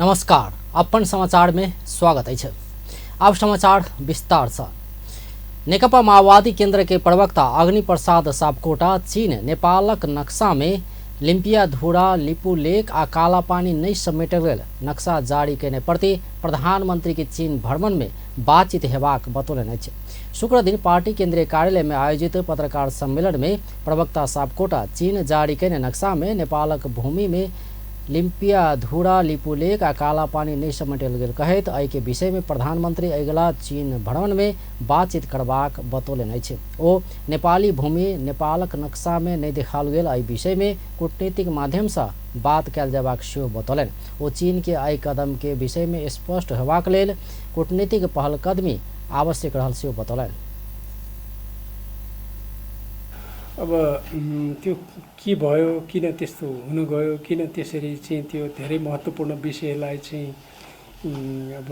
नमस्कार, अपन समाचार में स्वागत है। अब समाचार विस्तार से। नेकपा माओवादी केंद्र के प्रवक्ता अग्नि प्रसाद सापकोटा चीन नेपालक नक्शा में लिम्पियाधुरा, लिपुलेख आ कालापानी नहीं समेटल गेल नक्शा जारी केने प्रति प्रधानमंत्री के चीन भ्रमण में बातचीत हेबाक बतौलनि अछि। शुक्र दिन पार्टी केंद्रीय कार्यालय में आयोजित पत्रकार सम्मेलन में प्रवक्ता सापकोटा चीन जारी केने नक्शा में नेपालक भूमि में लिम्पियाधुरा, लिपुलेख आ कालापानी नहीं समेटल गेल कहैत एहि के विषय में प्रधानमंत्री अगिला चीन भ्रमण में बातचीत करबाक बतौलनि अछि। ओ नेपाली भूमि नेपालक नक्शा में नहीं देखाओल गेल एहि विषय में कूटनीतिक माध्यम से बात कयल जयबाक सेहो बतौलनि। ओ चीन के एहि कदम के विषय में स्पष्ट होबाक लेल कूटनीतिक पहलकदमी आवश्यक रहल सेहो बतौलनि। अब त्यो के भयो, किन त्यस्तो हुन गयो, किन त्यसरी चाहिँ त्यो धेरै महत्त्वपूर्ण विषयलाई चाहिँ अब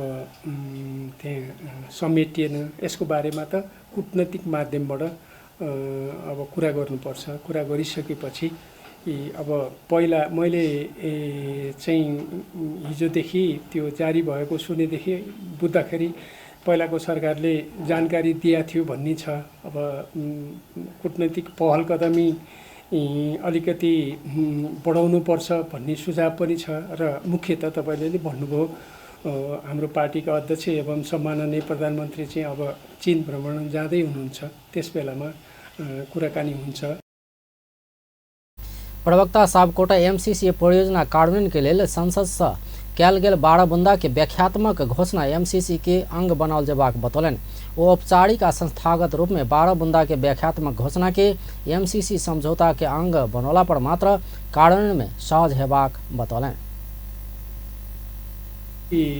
त्यहाँ समेटिएन, यसको बारेमा त कूटनीतिक माध्यमबाट अब कुरा गर्नुपर्छ। कुरा गरिसकेपछि अब पहिला मैले चाहिँ हिजोदेखि त्यो जारी भएको सुनेदेखि बुझ्दाखेरि पहिलाको सरकारले जानकारी दिएको थियो भन्ने छ। अब कूटनीतिक पहलकदमी अलिकति बढाउनुपर्छ भन्ने सुझाव पनि छ। र मुख्यतः तपाईँले नै भन्नुभयो हाम्रो पार्टीका अध्यक्ष एवं सम्माननीय प्रधानमन्त्री चाहिँ अब चीन भ्रमण जाँदै हुनुहुन्छ, त्यस बेलामा कुराकानी हुन्छ। प्रवक्ता सापकोटा एमसीसी परियोजना कार्यान्वयन के लेल संसद से कयल गेल 12 बुंदा के व्याख्यात्मक घोषणा एमसीसी के अंग बनाओल जेबाक बतौलनि। ओ औपचारिक आ संस्थागत रूप में 12 बुंदा के व्याख्यात्मक घोषणा के एमसीसी समझौता के अंग बनौला पर मात्र कार्यान्वयन में सहज हेबाक बतौलनि।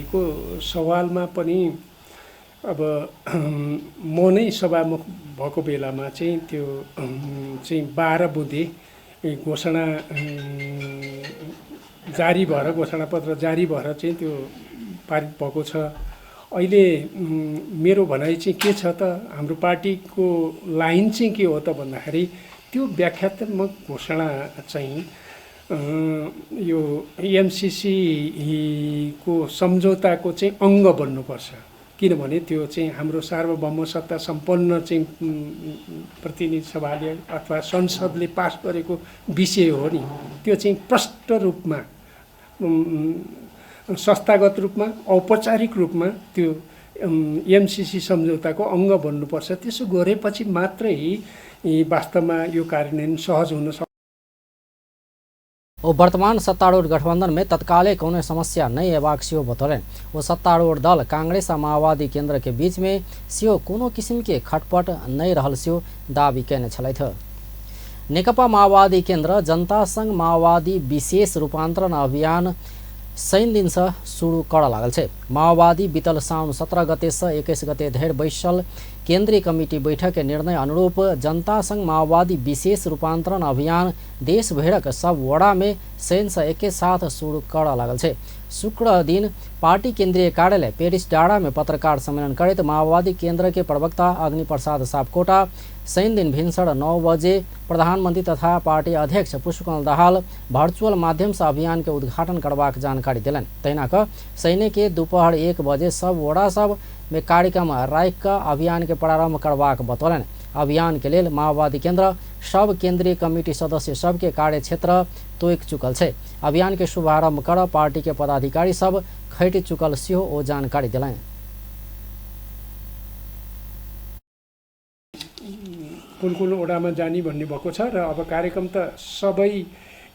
को सवालमा पनि अब म नै सभामुख भएको बेलामा चाहिँ त्यो चाहिँ 12 बुँदे घोषणा जारी भएर, घोषणापत्र जारी भएर चाहिँ त्यो पारित भएको छ। अहिले मेरो भनाइ चाहिँ के छ त, हाम्रो पार्टीको लाइन चाहिँ के हो त भन्दाखेरि त्यो व्याख्यात्मक घोषणा चाहिँ यो एमसीसी को सम्झौताको चाहिँ अङ्ग बन्नुपर्छ। किनभने त्यो चाहिँ हाम्रो सार्वभौम सत्ता सम्पन्न चाहिँ प्रतिनिधि सभाले अथवा संसदले पास गरेको विषय हो नि। त्यो चाहिँ प्रष्ट रूपमा, संस्थागत रूपमा, औपचारिक रूपमा त्यो एमसीसी सम्झौताको अङ्ग बन्नुपर्छ। त्यसो गरेपछि मात्रै वास्तवमा यो कार्यान्वयन सहज हुन सक्छ। ओ वर्तमान सत्तारूढ़ गठबंधन में तत्काले कोनो समस्या नहीं अयबाक सेहो बतौलनि। ओ सत्तारूढ़ दल कांग्रेस आ माओवादी केंद्र के बीच में सेहो कोनो किसिम के खटपट नहीं रहल सेहो दावी कयने छलथि। नेकपा माओवादी केंद्र जनता संघ माओवादी विशेष रूपांतरण अभियान शनि दिन से शुरू कर लागल छै। माओवादी बीतल साउन 17 गते से 21 गते धरि बैसल केंद्रीय कमिटी बैठक के निर्णय अनुरूप जनता संघ माओवादी विशेष रूपांतरण अभियान देश भरिक सब वड़ा में शनि से एके साथ शुरू कर लागल छै। शुक्र दिन पार्टी केंद्रीय कार्यालय पेरिस डाँडा में पत्रकार सम्मेलन करैत माओवादी केंद्र के प्रवक्ता अग्नि प्रसाद सापकोटा शनि दिन भिनसर 9 बजे प्रधानमंत्री तथा पार्टी अध्यक्ष पुष्पकमल दाहाल वर्चुअल माध्यम से अभियान के उद्घाटन करबाक जानकारी देलनि। तहिना क शनि के दोपहर 1 बजे सब वड़ा सब में कार्यक्रम राखि कऽ अभियान के प्रारंभ करबाक बतौलनि। अभियान के लेल माओवादी केंद्र सब केंद्रीय कमिटी सदस्य सबके कार्यक्षेत्र तोकि चुकल छै। अभियान के शुभारंभ कर पार्टी के पदाधिकारी सब खटि चुकल सेहो ओ जानकारी देलनि। कुन कुन वडामा जाने भन्ने भएको छ र अब कार्यक्रम त सबै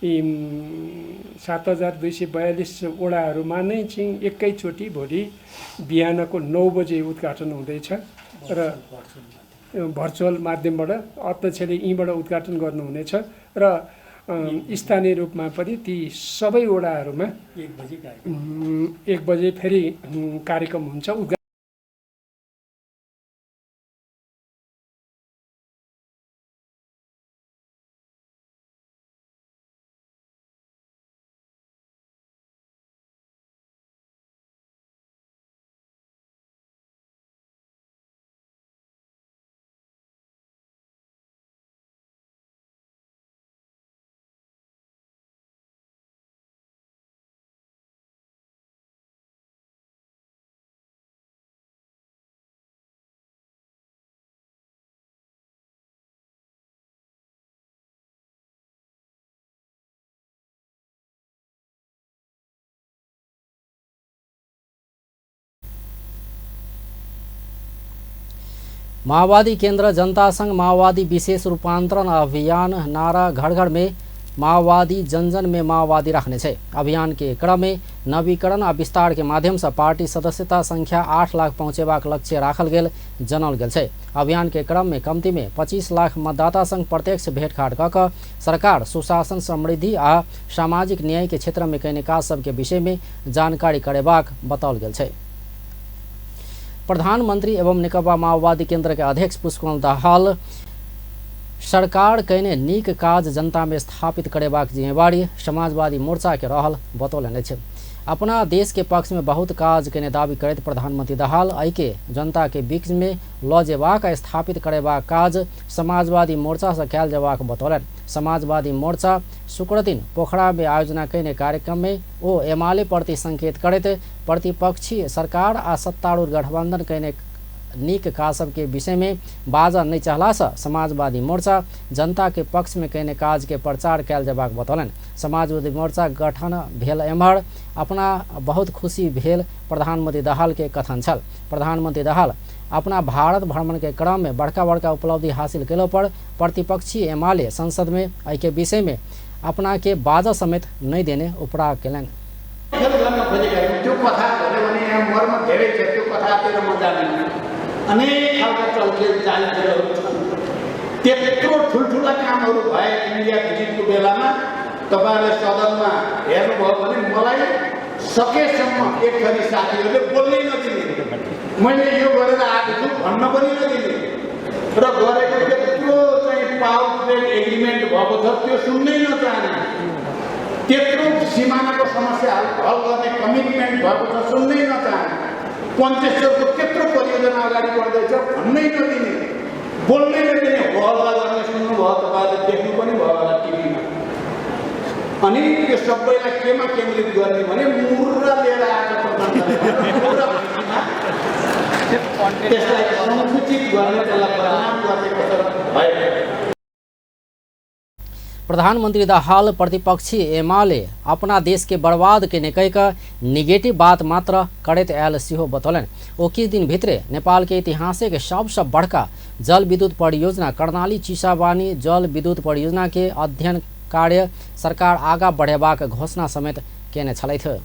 7242 वडाहरूमा नै चाहिँ एकैचोटि भोलि बिहानको 9 बजे उद्घाटन हुँदैछ र भर्चुअल माध्यमबाट अध्यक्षले यहीँबाट उद्घाटन गर्नुहुनेछ र स्थानीय रूपमा पनि ती सबै वडाहरूमा 1 बजे फेरि कार्यक्रम हुन्छ। माओवादी केन्द्र जनता संग माओवादी विशेष रूपांतरण अभियान नारा घर घर में माओवादी जन जन में माओवादी राख्ने छै। अभियान के क्रम में नवीकरण आ विस्तार के माध्यम से पार्टी सदस्यता संख्या 8 लाख पहुँचेबाक लक्ष्य राखल गेल जनल गेल छै। अभियान के क्रम में कम्ती में 25 लाख मतदाता संग प्रत्यक्ष भेटघाट कऽ कऽ सरकार सुशासन, समृद्धि आ सामाजिक न्याय के क्षेत्र में कयने काज सबके विषय में जानकारी करेबाक बताओल गेल छै। प्रधानमंत्री एवं नेकपा माओवादी केंद्र के अध्यक्ष पुष्पकमल दाहाल सरकार कयने नीक काज जनता में स्थापित करेबाक जिम्मेवारी समाजवादी मोर्चा के रहल बतौलनि अछि। अपना देश के पक्ष में बहुत काज कयने दावी करैत प्रधानमंत्री दाहाल एहिके जनता के बीच में लऽ जेबाक आ स्थापित करेबाक काज समाजवादी मोर्चा से कयल जेबाक बतौलनि। समाजवादी मोर्चा शुक्रदिन पोखरा में आयोजना कयने कार्यक्रम में ओ एमाले प्रति संकेत करैत प्रतिपक्षी सरकार आ सत्तारूढ़ गठबंधन कयने नीक काज सबके विषय में बाजऽ नहि चाहलासँ समाजवादी मोर्चा जनता के पक्ष में कयने काज के प्रचार कयल जेबाक बतौलनि। समाजवादी मोर्चा गठन भेल एम्हर अपना बहुत खुशी भेल प्रधानमंत्री दाहाल के कथन छल। प्रधानमंत्री दाहाल अपना भारत भ्रमण के क्रम में बड़का बड़का उपलब्धि हासिल कयलो पर प्रतिपक्षी एमाले संसद में एहिके विषय में अपना के बाजऽ समेत नहि देने उपराग कयलनि। त्यो कथा भन्यो भने यहाँ मर्म धेरै छ, त्यो कथातिर म जान्दिनँ। अनेक खालका चलखेल चालखेलहरू छन्। त्यत्रो ठुल्ठुला कामहरू भए इन्डिया भिजिटको बेलामा तपाईँहरूले सदनमा हेर्नुभयो भने मलाई सकेसम्म एक थरी साथीहरूले बोल्नै नदिने, मैले यो गरेर आएको छु भन्न पनि नदिने र गरेको त्यत्रो चाहिँ पावर ट्रेड एग्रिमेन्ट भएको छ त्यो सुन्नै नचाहने, त्यत्रो सिमानाको समस्या हल गर्ने कमिटमेन्ट भएको छ सुन्नै नचाहने, पञ्चेश्वरको त्यत्रो परियोजना अगाडि बढ्दैछ भन्नै नदिने, बोल्नै नदिने, हो हल्ला गर्ने सुन्नुभयो तपाईँहरूले, देख्नु पनि भयो होला टिभीमा। अनि त्यो सबैलाई केमा केन्द्रित गर्ने भने मुर्रा लिएर आएको मुर्रा त्यसलाई सङ्कुचित गर्ने, त्यसलाई बदनाम गर्ने कसरत भयो। प्रधानमंत्री दाहाल प्रतिपक्षी एमाले अपना देश के बर्बाद केने कहि कऽ निगेटिव बात मात्र करैत आयल सेहो बतौलनि। ओ किछु दिन भितरे नेपाल के ऐतिहासिक सबसँ बड़का जल विद्युत परियोजना कर्णाली चिसाबानी जल विद्युत परियोजना के अध्ययन कार्य सरकार आगा बढ़ेबाक घोषणा समेत केने छलथि।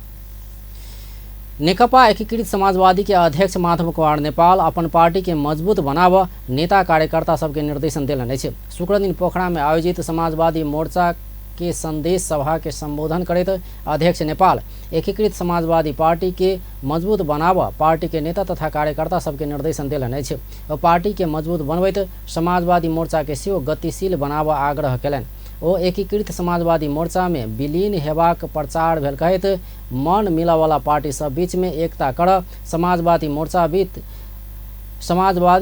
नेकपा एकीकृत समाजवादी के अध्यक्ष माधव कुमार नेपाल अपन पार्टी के मजबूत बनाब नेता कार्यकर्ता सबके निर्देशन देलनि अछि। शुक्रदिन पोखरा में आयोजित समाजवादी मोर्चा के संदेश सभा के संबोधन करैत अध्यक्ष नेपाल एकीकृत समाजवादी पार्टी के मजबूत बनाब पार्टी के नेता तथा कार्यकर्ता सबके निर्देशन देलनि अछि। ओ पार्टी के मजबूत बनबैत समाजवादी मोर्चा के सेहो गतिशील बनाब आग्रह केलनि। ओ एकीकृत समाजवादी मोर्चा में विलीन हेबाक प्रचार भेल कहैत मन मिलावाला पार्टी सब बीच में एकता कर समाजवादी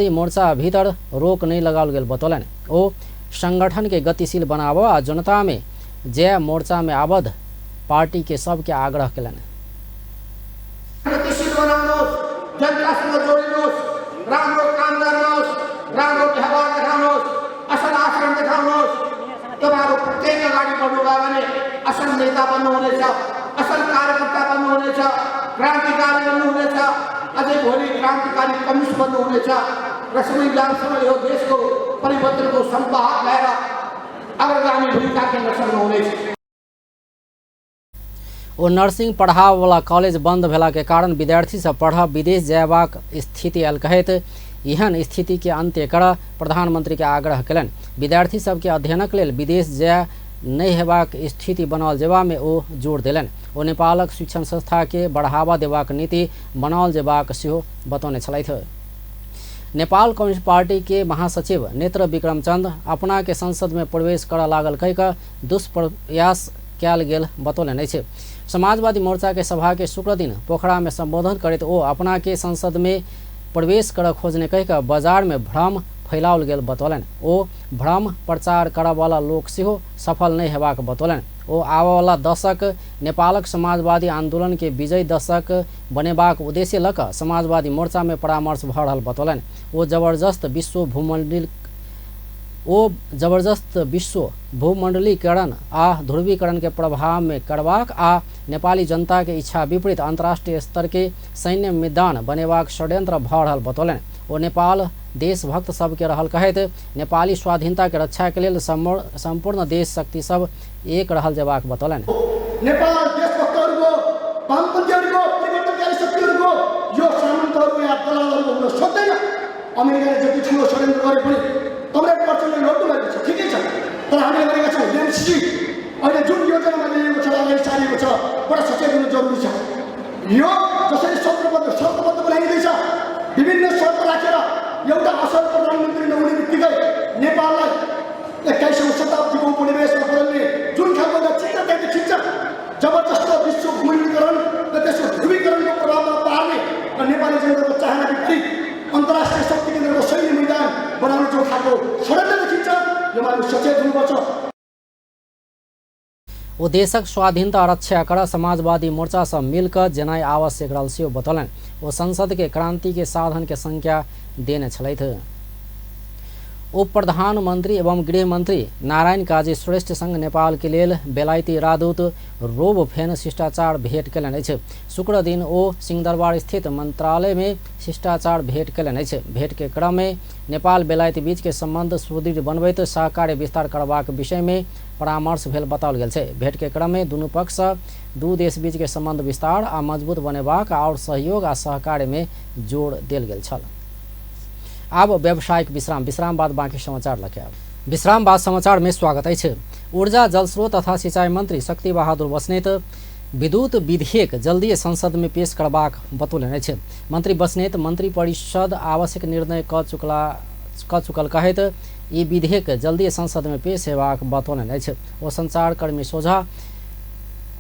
मोर्चा भीतर रोक नहीं लगाओल गेल बतौलनि। ओ संगठन के गतिशील बनाब आ जनता में जय मोर्चा में आबद्ध पार्टी के सबके आग्रह केलनि। गतिशील बनाउनुहोस्, जनतासँग जोडिनुहोस्, राम्रो काम गर्नुहोस्, राम्रो व्यवहार देखाउनुहोस्, असल आचरण देखाउनुहोस्। तपाईँहरू प्रत्येक अगाडि बढ्नुभयो भने असल नेता बन्नुहुनेछ, असल कार्यकर्ता बन्नुहुनेछ, क्रान्तिकारी बन्नुहुनेछ, अझै भोलि क्रान्तिकारी कम्युनिस्ट बन्नुहुनेछ र संविधानसम्म यो देशको परिवर्तनको संवाहक भएर अग्रगामी भूमिका खेल्न सक्नुहुनेछ। ओ नर्सिंग पढ़ावला कॉलेज बंद भेला के कारण विद्यार्थी सब पढ़ विदेश जयबाक स्थिति आयल कहैत एहन स्थिति के अंत्य कर प्रधानमंत्री के आग्रह केलनि। विद्यार्थी सबके अध्ययनक लेल विदेश जाय नहि हेबाक स्थिति बनाओल जेबा में ओ जोर देलनि। ओ नेपालक शिक्षण संस्था के बढ़ावा देबाक नीति बनाओल जेबाक सेहो बतौने छलथि। नेपाल कम्युनिस्ट पार्टी के महासचिव नेत्र विक्रम चंद अपना के संसद में प्रवेश करऽ लागल कहि कऽ दुष्प्रयास कयल गेल बतौलनि अछि। समाजवादी मोर्चा के सभा के शुक्रदिन पोखरा में संबोधन करैत ओ अपना के संसद में प्रवेश करऽ खोजने कहि कऽ बाजार में भ्रम फैलाओल गेल बतौलनि। ओ भ्रम प्रचार करऽवला लोक सेहो सफल नहि हेबाक बतौलनि। ओ आबऽवला दशक नेपालक समाजवादी आंदोलन के विजयी दशक बनेबाक उद्देश्य लऽ कऽ समाजवादी मोर्चा में परामर्श भऽ रहल बतौलनि। ओ जबरदस्त विश्व भूमंडलीकरण आ ध्रुवीकरण के प्रभाव में करबाक आ नेपाली जनता के इच्छा विपरीत अंतर्राष्ट्रीय स्तर के सैन्य मैदान बनेबाक षड्यंत्र भऽ रहल बतौलनि। ओ नेपाल देशभक्त सबके रहल कहैत नेपाली स्वाधीनता के रक्षा के लेल सम्पूर्ण देश शक्ति सब एक रहल जेबाक बतौलनि। नेपाल देशभक्तहरूको, वामपन्थीहरूको, परिवर्तनकारी शक्तिहरूको यो सामन्तहरू या दलालहरूको हुन सक्दैन। अमेरिकाले जति ठुलो षड्यन्त्र गरे पनि कमरेड प्रचण्डले लड्नु भएको छ, ठिकै छ, तर हामीले गरेका छौँ। एमसिसी अहिले जुन योजनामा ल्याइएको छ, अगाडि सारिएको छ, बडा सचेत हुनु जरुरी छ। यो जसरी शर्तबद्ध बनाइँदैछ, विभिन्न शर्त राखेर एउटा असल प्रधानमन्त्री नहुने बित्तिकै नेपाललाई 21औं शताब्दीको उपनिवेशमा बदल्ने जुन खालको एउटा चित्र त्यहाँ देखिन्छ, जबरजस्त विश्व भूमिकरण र त्यसको ध्रुवीकरणको प्रभावमा पार्ने र नेपाली जनताको चाहना विपरीत अन्तर्राष्ट्रिय शक्ति केन्द्रको सैन्य मैदान बनाउने जो खालको षड्यन्त्र देखिन्छ, योमा हामी सचेत हुनुपर्छ। ओ देशक स्वाधीनता रक्षा कर समाजवादी मोर्चा से मिलकर जेनाइ आवश्यक रहल सेहो बतौलनि। ओ संसद के क्रांति के साधन के संख्या देने छलथि। उप प्रधानमंत्री एवं गृहमंत्री नारायण काजी श्रेष्ठ संग नेपाल के लेल बेलायती राजदूत रोब फेन शिष्टाचार भेंट कयलनि अछि। शुक्र दिन ओ सिंहदरबार स्थित मंत्रालय में शिष्टाचार भेंट कयलनि अछि। भेंट के क्रम में नेपाल बेलायत बीच के संबंध सुदृढ़ बनबैत सहकार्य विस्तार करबाक विषय में परामर्श भेल बताओल गेल छै। भेंट के क्रम में दुनू पक्ष दू देश बीच के संबंध विस्तार आ मजबूत बनेबाक और सहयोग आ सहकार्य में जोड़ देल गेल छल। अब व्यावसायिक विश्राम, विश्राम बाद बाकी समाचार लके आब। विश्राम बाद समाचार में स्वागत अछि। ऊर्जा जलस्रोत तथा सिंचाई मंत्री शक्ति बहादुर बस्नेत विद्युत विधेयक जल्दी संसद में पेश करबाक बतौलनि अछि। मंत्री बस्नेत मंत्री परिषद आवश्यक निर्णय क चुकल कहैत ई विधेयक जल्दी संसद में पेश हेबाक बतौलनि अछि। ओ संचारकर्मी सोझा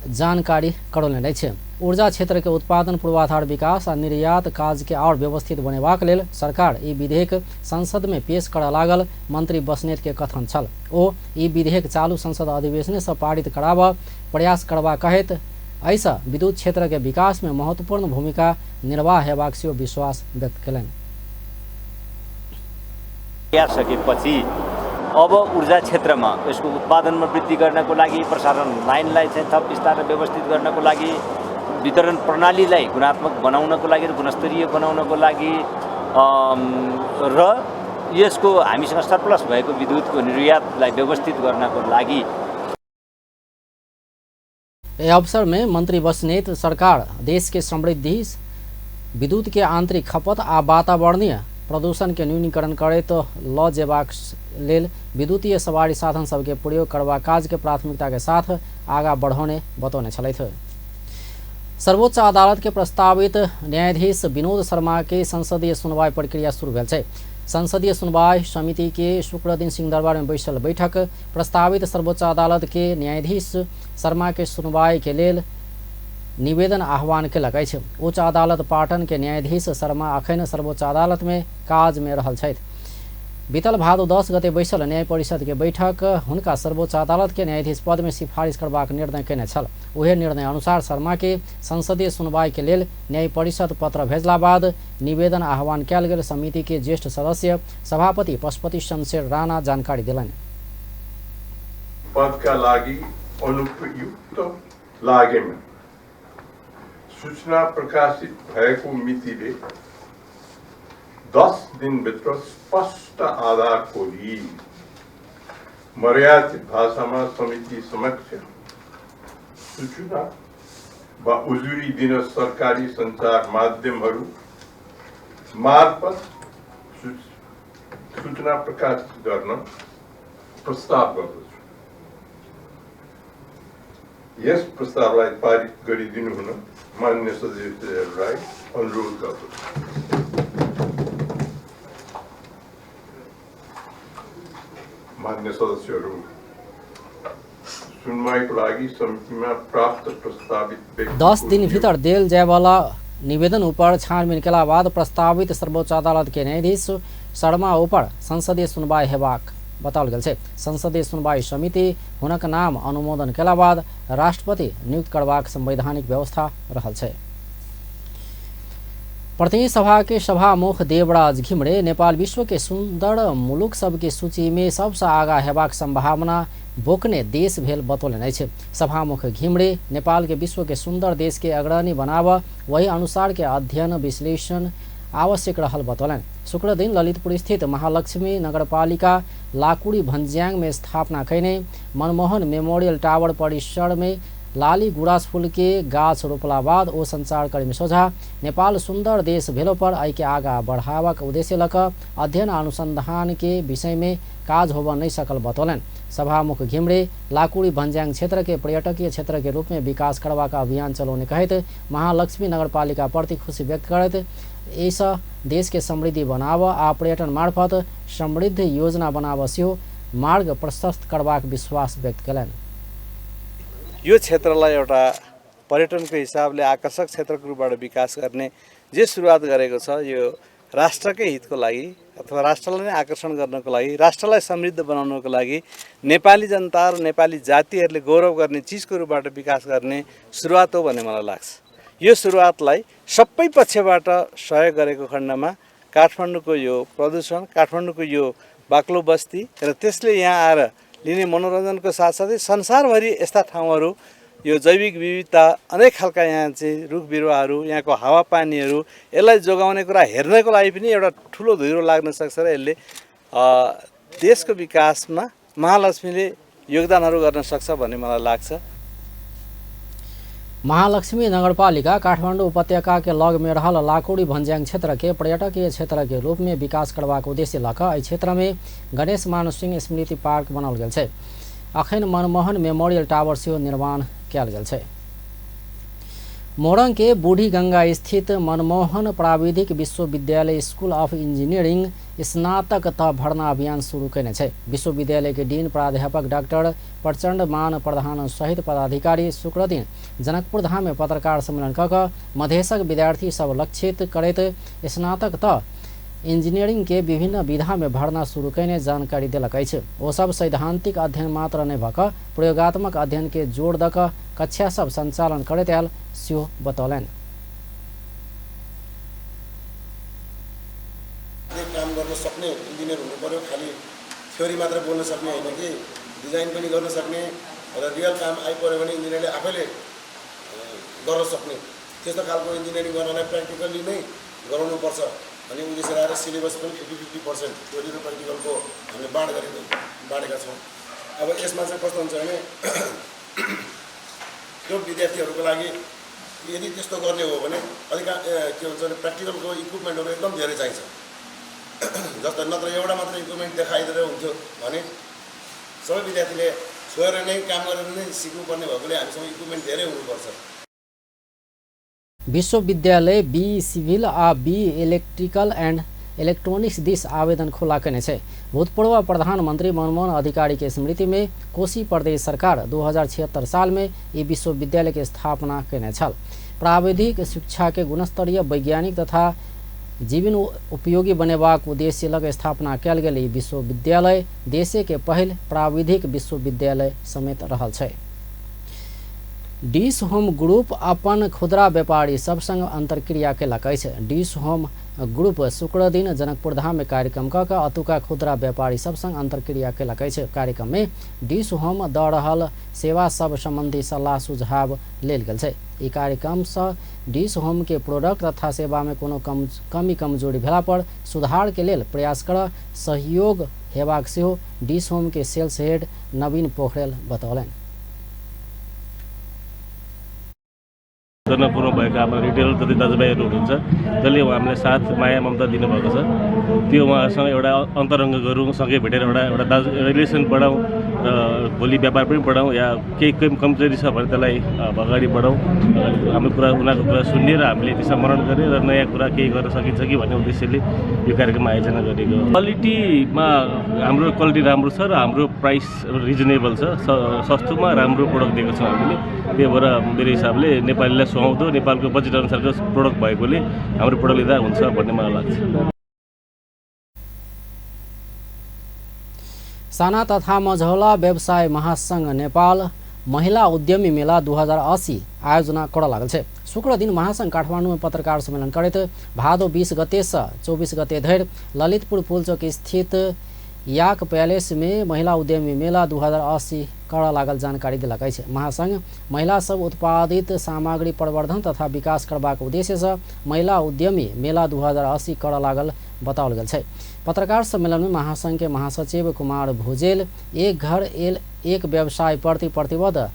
जानकारी करौलनि अछि। ऊर्जा क्षेत्र के उत्पादन पूर्वाधार विकास आ निर्यात काज के और व्यवस्थित बनेबाक लेल सरकार ई विधेयक संसद में पेश करऽ लागल मंत्री बस्नेत के कथन छल। ओ ई विधेयक चालू संसद अधिवेशन से पारित कराबऽ प्रयास करबा कहैत एहिसँ विद्युत क्षेत्र के विकास में महत्वपूर्ण भूमिका निर्वाह हेबाक सेहो विश्वास व्यक्त कयलनि। सकेपछि अब ऊर्जा क्षेत्रमा यसको उत्पादनमा वृद्धि गर्नको लागि, प्रसारण लाइनलाई चाहिँ थप विस्तार र व्यवस्थित गर्नको लागि, वितरण प्रणालीलाई गुणात्मक बनाउनको लागि र गुणस्तरीय बनाउनको लागि र यसको हामीसँग सरप्लस भएको विद्युतको निर्यातलाई व्यवस्थित गर्नको लागि। एहि अवसर में मंत्री बस्नेत सरकार देश के समृद्धि, विद्युत के आंतरिक खपत आ वातावरणीय प्रदूषण के न्यूनीकरण करैत ल जेबाक लेल विद्युतीय सवारी साधन सबके प्रयोग करबाक काज के प्राथमिकता के साथ आगा बढ़ौने बतौने छलथि। सर्वोच्च अदालत के प्रस्तावित न्यायाधीश विनोद शर्मा के संसदीय सुनवाई प्रक्रिया शुरू भेल छै। संसदीय सुनवाई समिति के शुक्र दिन सिंहदरबार में बैसल बैठक प्रस्तावित सर्वोच्च अदालत के न्यायाधीश शर्मा के सुनवाई के लेल निवेदन आह्वान केलक अछि। उच्च अदालत पाटन के न्यायाधीश शर्मा अखन सर्वोच्च अदालत में काज में रहल छथि। बीतल भादो 10 गते बैसल न्याय परिषद के बैठक हुनका सर्वोच्च अदालत के न्यायाधीश पद में सिफारिश करबाक निर्णय केने छल। उहे निर्णय अनुसार शर्मा के संसदीय सुनवाई के लेल न्याय परिषद पत्र भेजला बाद निवेदन आह्वान कयल गेल समिति के ज्येष्ठ सदस्य सभापति पशुपति शमशेर राणा जानकारी देलनि। पदका लागि अनुपयुक्त लागेमा सूचना प्रकाशित भएको मितिले 10 दिनभित्र स्पष्ट आधार खोली मर्यादित भाषामा समिति समक्ष सूचना वा उजुरी दिन सरकारी सञ्चार माध्यमहरू मार्फत सूचना प्रकाशित गर्न प्रस्ताव गर्दछु। यस प्रस्तावलाई पारित गरिदिनु हुन मान्य सदस्यहरूलाई अनुरोध गर्दछु। मान्य सदस्यहरू, सुनवाईको लागि समितिमा प्राप्त प्रस्तावित 10 दिनभित्र देल जायवाला निवेदन ऊपर छानबीन केला बाद प्रस्तावित सर्वोच्च अदालत के न्यायाधीश शर्मा ऊपर संसदीय सुनवाई हेबाक बताओल गेल छै। संसदीय सुनवाई समिति हुनक नाम अनुमोदन केला बाद राष्ट्रपति नियुक्त करबाक संवैधानिक व्यवस्था रहल छै। प्रतिनिधि सभा के सभामुख देवराज घिमिरे नेपाल विश्व के सुंदर मुलुक सबके सूची में सबसे आगा हेबाक संभावना बोकने देश भेल बतौलनि अछि। सभामुख घिमिरे नेपाल के विश्व के सुंदर देश के अग्रणी बनाव वही अनुसार के अध्ययन विश्लेषण आवश्यक रहल बतौलनि। शुक्र दिन ललितपुर स्थित महालक्ष्मी नगरपालिका लाकुड़ी भन्ज्याङ में स्थापना कयने मनमोहन मेमोरियल टावर परिसर में लाली गुराँस फूल के गाछ रोपला बाद ओ संचारकर्मी सोझा नेपाल सुन्दर देश भेलो पर एहिके आगा बढ़ावक उद्देश्य लक अध्ययन अनुसंधान के विषय में काज होब नहीं सकल बतौलनि। सभामुख घिमरे लाकुड़ी भन्ज्याङ क्षेत्र के पर्यटकीय क्षेत्र के रूप में विकास करबाक अभियान चलौने कहैत महालक्ष्मी नगरपालिका प्रति खुशी व्यक्त करैत एहिसँ देश के समृद्धि बनाब आ पर्यटन मार्फत समृद्ध योजना बनाब सेहो मार्ग प्रशस्त करबाक विश्वास व्यक्त कयलनि। यो क्षेत्रलाई एउटा पर्यटनको हिसाबले आकर्षक क्षेत्रको रूपबाट विकास गर्ने जे सुरुवात गरेको छ यो राष्ट्रकै हितको लागि अथवा राष्ट्रलाई नै आकर्षण गर्नको लागि, राष्ट्रलाई समृद्ध बनाउनको लागि नेपाली जनता र नेपाली जातिहरूले गौरव गर्ने चिजको रूपबाट विकास गर्ने सुरुवात हो भन्ने मलाई लाग्छ। यो सुरुवातलाई सबै पक्षबाट सहयोग गरेको खण्डमा काठमाडौँको यो प्रदूषण, काठमाडौँको यो बाक्लो बस्ती र त्यसले यहाँ आएर लिने मनोरञ्जनको साथसाथै संसारभरि यस्ता ठाउँहरू, यो जैविक विविधता, अनेक खालका यहाँ चाहिँ रुख बिरुवाहरू, यहाँको हावापानीहरू, यसलाई जोगाउने कुरा हेर्नको लागि पनि एउटा ठुलो धुरो लाग्न सक्छ र यसले देशको विकासमा महालक्ष्मीले योगदानहरू गर्न सक्छ भन्ने मलाई लाग्छ। महालक्ष्मी नगरपालिका काठमाडौँ उपत्यका के लग में रहल लाकुड़ी भन्ज्याङ क्षेत्र के पर्यटकीय क्षेत्र के रूप में विकास करबाक उद्देश्य लक एहि क्षेत्र में गणेश मान सिंह स्मृति पार्क बनाओल गेल छै। अखन मनमोहन मेमोरियल टावर सेहो निर्माण कयल गेल छै। मोरंग के बूढ़ी गंगा स्थित मनमोहन प्राविधिक विश्वविद्यालय स्कूल ऑफ इंजीनियरिंग स्नातक तह भर्ना अभियान शुरू कयने छै। विश्वविद्यालय के डीन प्राध्यापक डॉक्टर प्रचंड मान प्रधान सहित पदाधिकारी शुक्रदिन जनकपुर धाम में पत्रकार सम्मेलन क कऽ मधेशक विद्यार्थी सब लक्षित करैत स्नातक तह इंजीनियरिंग के विभिन्न विधा में भर्ना शुरू कयने जानकारी देलक अछि। ओ सब सैद्धांतिक अध्ययन मात्र नहि भऽ कऽ प्रयोगात्मक अध्ययन के जोड़ दऽ कऽ कक्षा सब संचालन करैत आयल सेहो बतौलनि। काम गर्न सक्ने इन्जिनियर हुनु पर्यो, खालि थ्योरी मात्र बोल्न सक्ने होइन कि डिजाइन पनि गर्न सक्ने र रियल काम आइपऱ्यो भने इन्जिनियरले आफैले गर्न सक्ने त्यस्तो खालको इन्जिनियरिङ गर्नलाई प्र्याक्टिकल्ली नै गराउनुपर्छ अनि उद्देश्य राखेर सिलेबस पनि 50-50% थ्योरी र प्र्याक्टिकलको हामीले बाँडेका छौँ। अब यसमा चाहिँ कस्तो हुन्छ भने त्यो विद्यार्थीहरूको लागि यदि त्यस्तो गर्ने हो भने अलिक के भन्छ भने प्र्याक्टिकलको इक्विपमेन्टहरू एकदम धेरै चाहिन्छ। जस्तो नत्र एउटा मात्र इक्विपमेन्ट देखाइदिएर हुन्थ्यो भने सबै विद्यार्थीले छोएर नै काम गरेर नै सिक्नुपर्ने भएकोले हामीसँग इक्विपमेन्ट धेरै हुनुपर्छ। विश्वविद्यालय बी सिभिल आ B electrical and electronics this आवेदन खुला कयने छै। भूतपूर्व प्रधानमंत्री मनमोहन अधिकारी के स्मृति में कोशी प्रदेश सरकार 2076 साल में ई विश्वविद्यालय के स्थापना कयने छल। प्राविधिक शिक्षा के गुणस्तरीय वैज्ञानिक तथा जीवन उपयोगी बनेबाक उद्देश्य लग स्थापना कयल गेल ई विश्वविद्यालय देशे के पहिल प्राविधिक विश्वविद्यालय समेत रहल छै। डिश होम ग्रुप अपन खुदरा व्यापारी सब संग अंतर्क्रिया केलक अछि। डिश होम ग्रुप शुक्र दिन जनकपुर धाम में कार्यक्रम क कऽ अतुका खुदरा व्यापारी सब संग अंतर्क्रिया केलक अछि। कार्यक्रम में डिश होम दऽ रहल सेवा सब संबंधी सलाह सुझाव लेल गेल छै। ई कार्यक्रम से डिश होम के प्रोडक्ट तथा सेवा में कोनो कमी कमजोरी भेला पर सुधार के लेल प्रयास कर सहयोग हेबाक सेहो डिश होम के सेल्स हेड नवीन पोखरेल बतौलनि। जनकपुरमा भएका हाम्रो रिटेलर जति दाजुभाइहरू हुनुहुन्छ जसले हामीलाई साथ माया ममता दिनुभएको छ त्यो उहाँहरूसँग एउटा अन्तरङ्ग गरौँ, सँगै भेटेर एउटा एउटा दाजु रिलेसन बढाउँ र भोलि व्यापार पनि बढाउँ या केही कमजोरी छ भने त्यसलाई अगाडि बढाउँ, हाम्रो कुरा उनीहरूको कुरा सुन्ने र हामीले त्यसमा मनन गर्ने र नयाँ कुरा केही गर्न सकिन्छ कि भन्ने उद्देश्यले यो कार्यक्रम आयोजना गरेको। क्वालिटीमा हाम्रो क्वालिटी राम्रो छ र हाम्रो प्राइस रिजनेबल छ, सस्तोमा राम्रो प्रोडक्ट दिएको छौँ हामीले। त्यही भएर मेरो हिसाबले नेपालीलाई सुहाउँदो नेपालको बजेट अनुसारको प्रोडक्ट भएकोले हाम्रो प्रोडक्ट लिँदा हुन्छ भन्ने मलाई लाग्छ। साना तथा मझौला व्यवसाय महासंघ नेपाल महिला उद्यमी मेला 2080 आयोजना कर लागल छै। शुक्र दिन महासंघ काठमाडौँ में पत्रकार सम्मेलन करैत भादो 20 गते से 24 गते धरि ललितपुर पुलचोक स्थित याक पैलेस में महिला उद्यमी मेला 2080 करऽ लागल जानकारी देलक अछि। महासंघ महिला सब उत्पादित सामग्री प्रवर्धन तथा विकास करबाक उद्देश्य से महिला उद्यमी मेला 2080 करऽ लागल बताओल गेल छै। पत्रकार सम्मेलन में महासंघ के महासचिव कुमार भुजेल एक घर एक व्यवसाय प्रति प्रतिबद्ध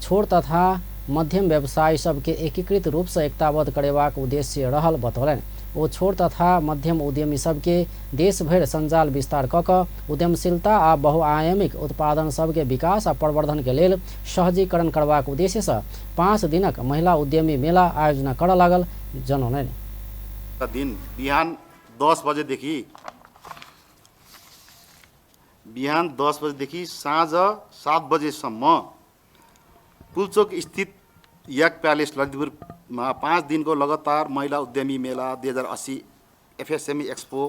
छोट तथा मध्यम व्यवसाय सबके एकीकृत रूप से एकताबद्ध करेबाक उद्देश्य रहल बतौलनि। ओ छोट तथा मध्यम उद्यमी सबके देशभरि सञ्जाल विस्तार कऽ कऽ उद्यमशीलता आ बहुआयामिक उत्पादन सबके विकास आ प्रवर्धन के लेल सहजीकरण करबाक उद्देश्य से 5 दिनक महिला उद्यमी मेला आयोजना करऽ लागल जनौलनि। दिन बिहान 10 बजेदेखि बिहान 10 बजेदेखि साँझ 7 बजेसम्म पुलचोक स्थित याक प्यालेस ललितपुरमा 5 दिनको लगातार महिला उद्यमी मेला 2080 एफएसएमई एक्सपो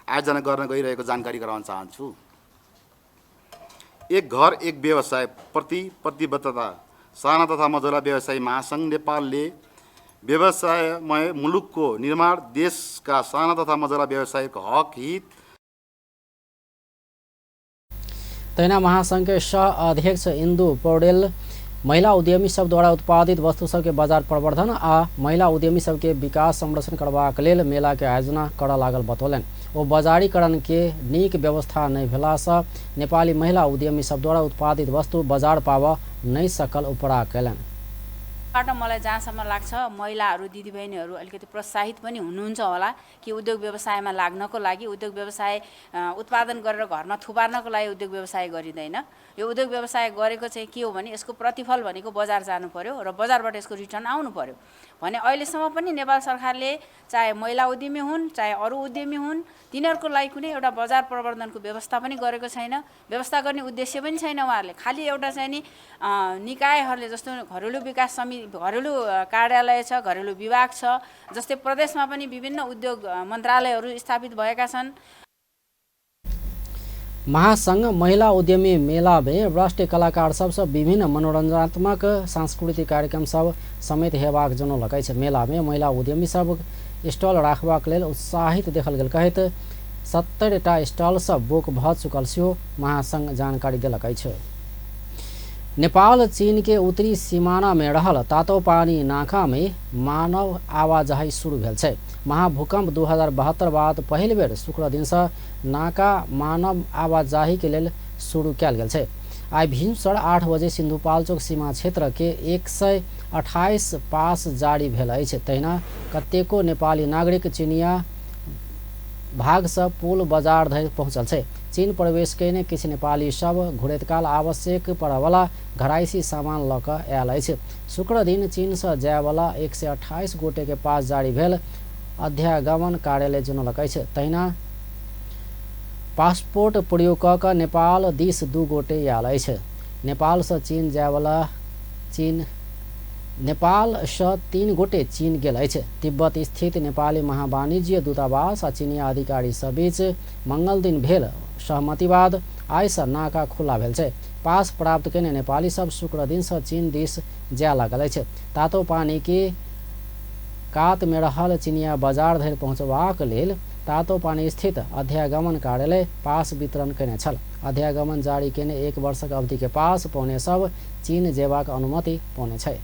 आयोजना गर्न गइरहेको जानकारी गराउन चाहन्छु। एक घर एक व्यवसाय प्रति प्रतिबद्धता साना तथा मझौला व्यवसायी महासङ्घ नेपालले व्यवसायमय मुलुकको निर्माण, देशका साना तथा मझौला व्यवसायको हक हित। तहिना महासङ्घ के सह अध्यक्ष इन्दु पौडेल महिला उद्यमी सब द्वारा उत्पादित वस्तु सबके बाजार प्रवर्धन आ महिला उद्यमी सबके विकास संरक्षण करबाक लेल मेला के आयोजना करऽ लागल बतौलनि। ओ बजारीकरण के नीक व्यवस्था नहि भेलासँ नेपाली महिला उद्यमी सब द्वारा उत्पादित वस्तु बजार पाबऽ नहि सकल उपरा कयलनि। बाट मलाई जहाँसम्म लाग्छ महिलाहरू दिदीबहिनीहरू अलिकति प्रोत्साहित पनि हुनुहुन्छ होला कि उद्योग व्यवसायमा लाग्नको लागि, उद्योग व्यवसाय उत्पादन गरेर घरमा थुपार्नको लागि उद्योग व्यवसाय गरिँदैन। यो उद्योग व्यवसाय गरेको चाहिँ के हो भने यसको प्रतिफल भनेको बजार जानु पर्यो र बजारबाट यसको रिटर्न आउनु पर्यो भने अहिलेसम्म पनि नेपाल सरकारले चाहे महिला उद्यमी हुन् चाहे अरू उद्यमी हुन् तिनीहरूको लागि कुनै एउटा बजार प्रवर्धनको व्यवस्था पनि गरेको छैन, व्यवस्था गर्ने उद्देश्य पनि छैन। उहाँहरूले खालि एउटा चाहिँ नि निकायहरूले जस्तो घरेलु विकास समिति, घरेलु कार्यालय छ, घरेलु विभाग छ, जस्तै प्रदेशमा पनि विभिन्न उद्योग मन्त्रालयहरू स्थापित भएका छन्। महासंघ महिला उद्यमी मेला में राष्ट्रिय कलाकार सबसँ विभिन्न मनोरंजनात्मक सांस्कृतिक कार्यक्रम सब समेत हेबाक जनौलक अछि। मेला में महिला उद्यमी सब स्टॉल राखबाक लेल उत्साहित देखल गेल कहैत 70टा स्टॉल सब बुक भऽ चुकल सेहो महासंघ जानकारी देलक अछि। नेपाल चीन के उत्तरी सीमाना में रहल तातोपानी नाका में मानव आवाजाही शुरू भेल छै। महाभूकंप 2072 बाद पहिल बेर शुक्र दिन से नाका मानव आवाजाही के लेल शुरू कयल गेल छै। आइ भिनसर 8 बजे सिन्धुपाल्चोक सीमा क्षेत्र के 128 पास जारी भेल अछि। तहिना कतेको नेपाली नागरिक चिनिया भागसँ पुल बजार धरि पहुँचल छै। चीन प्रवेश कयने किछु नेपाली सब घुरैत काल आवश्यक पड़यवला घरायसी सामान लऽ कऽ आयल अछि। शुक्र दिन चीनसँ जायवला 128 गोटे के पास जारी भेल अध्यागमन कार्यालय जनौलक अछि। तहिना पासपोर्ट प्रयोग कऽ कऽ नेपाल दिस 2 गोटे आयल अछि। नेपालसँ चीन जायवला नेपालसँ 3 गोटे चीन गेल अछि। तिब्बत स्थित नेपाली महावाणिज्य दूतावास आ चीनिया अधिकारी सब बीच मंगल दिन भेल सहमति बाद आइसँ नाका खुला भेल छै। पास प्राप्त कयने नेपाली सब शुक्र दिनसँ चीन दिस जाय लागल अछि। तातोपानी के कात में रहल चिनिया बाजार धरि पहुँचबाक लेल तातोपानी स्थित अध्यागमन कार्यालय पास वितरण कयने छल। अध्यागमन जारी कयने 1 वर्षक अवधि के पास पौने सब चीन जेबाक अनुमति पौने छै।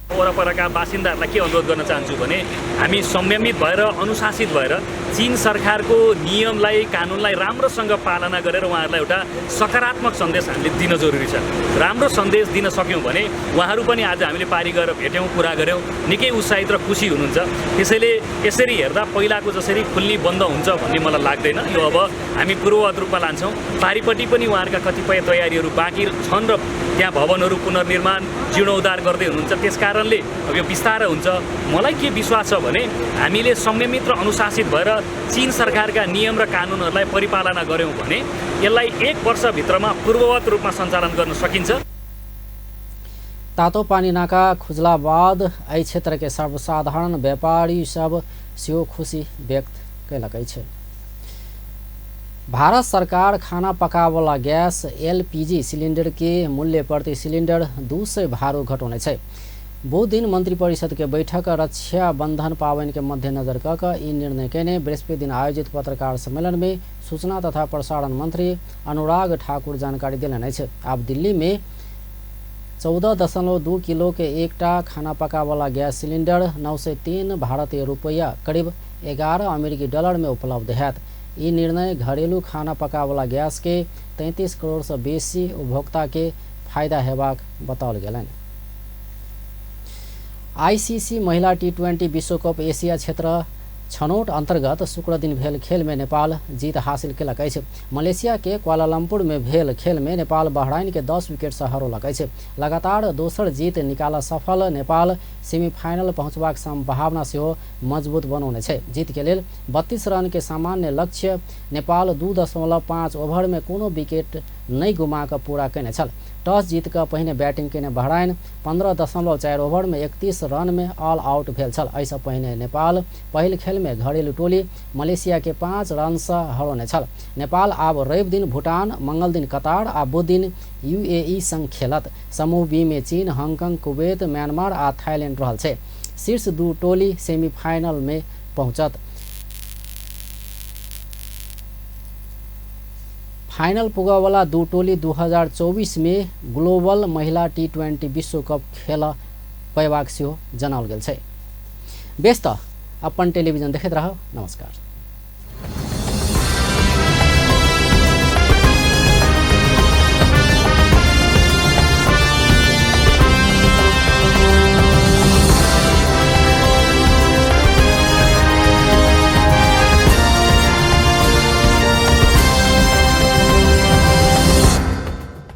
वरपरका बासिन्दाहरूलाई के अनुरोध गर्न चाहन्छु भने हामी संयमित भएर अनुशासित भएर चीन सरकारको नियमलाई कानुनलाई राम्रोसँग पालना गरेर उहाँहरूलाई एउटा सकारात्मक सन्देश हामीले दिन जरुरी छ। राम्रो सन्देश दिन सक्यौँ भने उहाँहरू पनि आज हामीले पारी गएर भेट्यौँ, कुरा गऱ्यौँ, निकै उत्साहित र खुसी हुनुहुन्छ। त्यसैले यसरी हेर्दा पहिलाको जसरी खुल्ने बन्द हुन्छ भन्ने मलाई लाग्दैन। यो अब हामी पूर्ववत रूपमा लान्छौँ। पारिपट्टि पनि उहाँहरूका कतिपय तयारीहरू बाँकी छन् र त्यहाँ भवनहरू पुनर्निर्माण जीर्णोद्धार गर्दै हुनुहुन्छ, त्यसकारणले अब यो बिस्तारै हुन्छ। मलाई के विश्वास छ भने हामीले संयमित र अनुशासित भएर चीन सरकारका नियम र कानुनहरूलाई परिपालना गऱ्यौँ भने यसलाई 1 वर्षभित्रमा पूर्ववत रूपमा सञ्चालन गर्न सकिन्छ। तातोपानी नाका खुजला बाद एहि क्षेत्र के सर्वसाधारण व्यापारी सब सेहो खुशी व्यक्त कयलक अछि। भारत सरकार खाना पकावला गैस एलपीजी सिलिंडर के मूल्य प्रति सिलिंडर 200 भारू घटौने छै। बुध दिन मंत्रिपरिषद के बैठक रक्षा बंधन पावन के मद्देनजर क के ई निर्णय केने बृहस्पति दिन आयोजित पत्रकार सम्मेलन में सूचना तथा प्रसारण मंत्री अनुराग ठाकुर जानकारी देलनि अछि। आब दिल्ली में 14.2 किलो के एकटा खाना पकावला गैस सिलिंडर 903 भारतीय रुपैया करीब 11 अमेरिकी डॉलर में उपलब्ध हैत। ई निर्णय घरेलू खाना पकावला गैस के 33 करोड़ से बेसी उपभोक्ता के फायदा हेबाक बताओल गेलनि। आईसीसी महिला टी20 विश्व कप एशिया क्षेत्र छनौट अंतर्गत शुक्र दिन भेल खेल में नेपाल जीत हासिल केलक अछि। मलेशिया के क्वालालंपुर में भेल खेल में नेपाल बहराइन के 10 विकेट से हरौलक अछि। लगातार दोसर जीत निकाल सफल नेपाल सेमीफाइनल पहुंचबाक संभावना सेहो मजबूत बनौने छै। जीत के लेल 32 रन के सामान्य लक्ष्य नेपाल 2.5 ओभर में कोनो विकेट नहीं गुमा कऽ पूरा केने छल। टॉस जीत कऽ पहिने बैटिंग केने बहराइन 15.4 ओभर में 31 रन में ऑल आउट भेल छल। एहिसँ पहिने नेपाल पहिल खेल में घरेलू टोली मलेशिया के 5 रन से हरौने छल। नेपाल आब रवि दिन भूटान, मंगल दिन कतार आ बुध दिन यूएई संग खेलत। समूह बी में चीन, हांगकांग, कुवैत, म्यांमार आ थाईलैंड रहल छै। शीर्ष 2 टोली सेमीफाइनल में पहुंचत। फाइनल पुगवाला 2 टोली 2024 में ग्लोबल महिला टी20 विश्व कप खेल पयबाक सेहो जनाओल गेल छै। बेस त अपन टेलीविजन देखैत रहब। नमस्कार।